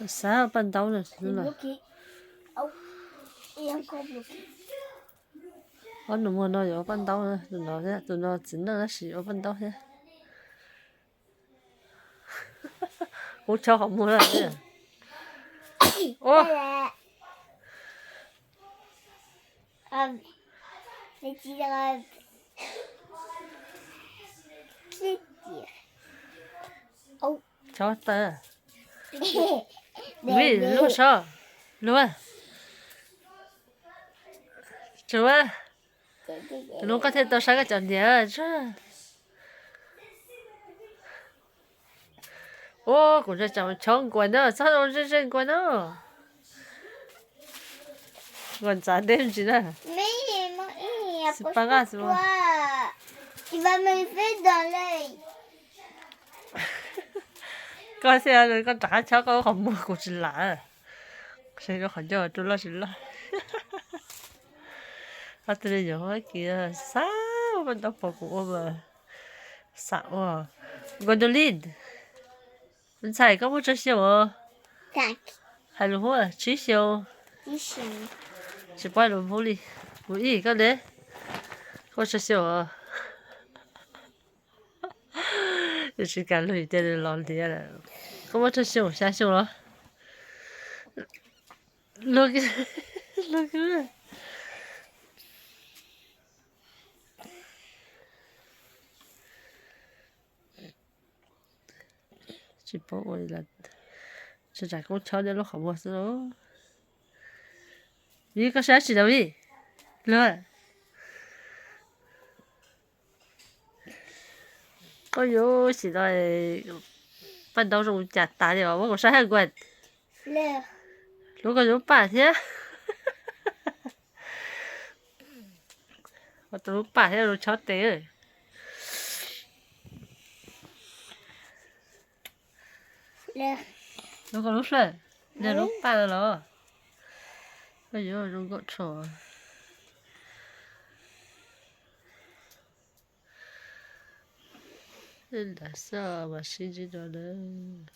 Xav ua paj ntaub na. Ob nus muag no yuav ua paj ntaub na, tus no thiab, tus no txiv neej tab sis ua paj ntaub thiab. Kuv chob qhov muag na. Ua, chob tawg. Vij, luag sob, luag. Tsuav, tus no koj thiaj tau saib koj cov niam. Ua, kuv nco chob nkuas na, txhob ua ze ze nkuas na. Nkuas ntxav deb ntsis na. Xis pab nqaj xwb. Koj thiaj koj rov qab chob koj qhov muag kuv tsis lam. Saib koj qhov ncauj rau loj tsis loj. Ob tug me nyuam Fab Kis xav ua paj ntaub pom kuv ua mas xav ua. Nkuas Dulin, ntxhais koj muaj tsawg xyoo os? Hais lus Hmoob, tsib xyoo. Tsis paub lus Hmoob li. Mus ib koj ne, koj muaj tsawg xyoo os? Tsis kam lus ces nws los ntiav lawm. Koj muaj tsawg xyoo, xya xyoo los? Luag, luag. Tsis paub ua li, tsa tsam koob chob nyob lub qhov muag xwb lauj. Vij, koj saib tsis tau Vij? Luag, koj yuav sim no paj ntaub zoo cas tas li os, muab kuv saib hab nkuas. Lub koj yuav paj thiab. Ua tau lub paj thiab lub chob tes. Lub koj lub hlawj, yog lub paj no los. Koj yuav zoo nkauj tshaj. Nram xwb mas sib ntsib rau nawb.